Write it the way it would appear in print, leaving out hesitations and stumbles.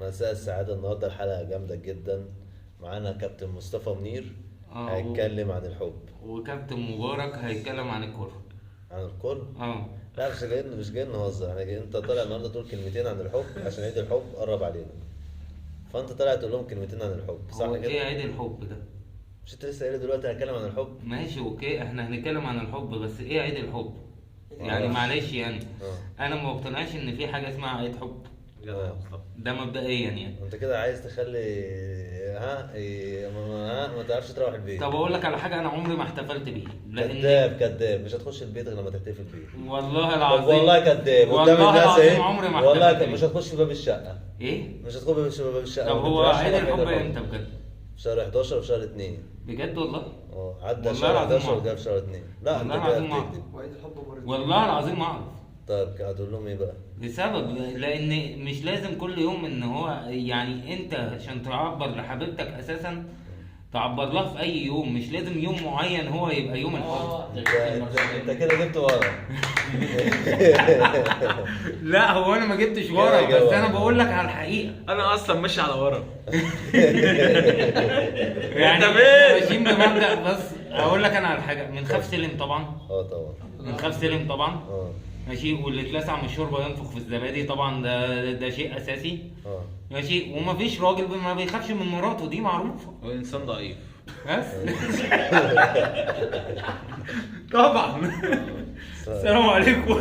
مساء السعادة. النهاردة الحلقة جامدة جدا، معانا كابتن مصطفى منير. اه هيتكلم عن الحب. وكابتن مبارك هيتكلم عن الكرة. عن الكره. اه لا، مش جايين نهزر، احنا جايين. انت طالع النهارده تقول كلمتين عن الحب عشان عيد الحب قرب علينا، فانت طالع تقول لهم كلمتين عن الحب، صح هو ايه كده؟ عيد الحب ده؟ مش انت لسه قايل دلوقتي هنتكلم عن الحب؟ ماشي، okay، احنا هنتكلم عن الحب، بس ايه عيد الحب؟ يعني معرفش. معلش يعني اه. انا ما بقتنعش ان في حاجة اسمها عيد حب. جدع يا مصطفى. ده مبدئيا يعني. انت كده عايز تخلي ها إيه، ها ما تعرفش تروح البيت. طب اقول لك على حاجة، انا عمري ما احتفلت بيه لان كذاب كذاب، مش هتخش البيت غير لما تحتفل بيه. والله طب العظيم، والله كذاب قدام والله الناس العظيم ايه. عمري ما والله احتفلت مش بيه. هتخش باب الشقة. ايه؟ مش هتدخل باب الشقة. طب ما هو تروحش عيد على الحب امتى بجد؟ في شهر 11 وفي شهر 2. بجد والله؟ اه، عدى والله شهر العظيم 11 ما وجاب شهر 2. لا انت والله كده العظيم ما أعرف. بتكذب. وعيد الحب مرتين. والله العظيم ما اعرف. طيب هتقول لهم ايه بقى؟ لسبب، لان مش لازم كل يوم ان هو يعني انت عشان تعبر لحبيبتك اساسا تعبر لها في اي يوم، مش لازم يوم معين هو يبقى يوم الحب. انت كده جبت ورا. لا هو انا ما جبتش ورا، كده بس انا ورا. بقول لك على الحقيقة. انا اصلا ماشي على ورا. يعني انت فين؟ ماشيين بمبدأ، بس اقول لك انا على حاجة، من خاف سلم طبعا. اه طبعا. من خاف سلم طبعا. اه. ماشي، واللي اتلسع من الشوربة ينفخ في الزبادي طبعا، ده شيء اساسي. اه. ماشي، ومفيش راجل ما بيخافش من مراته، دي معروفة. هو انسان ضعيف. بس طبعا. السلام عليكم.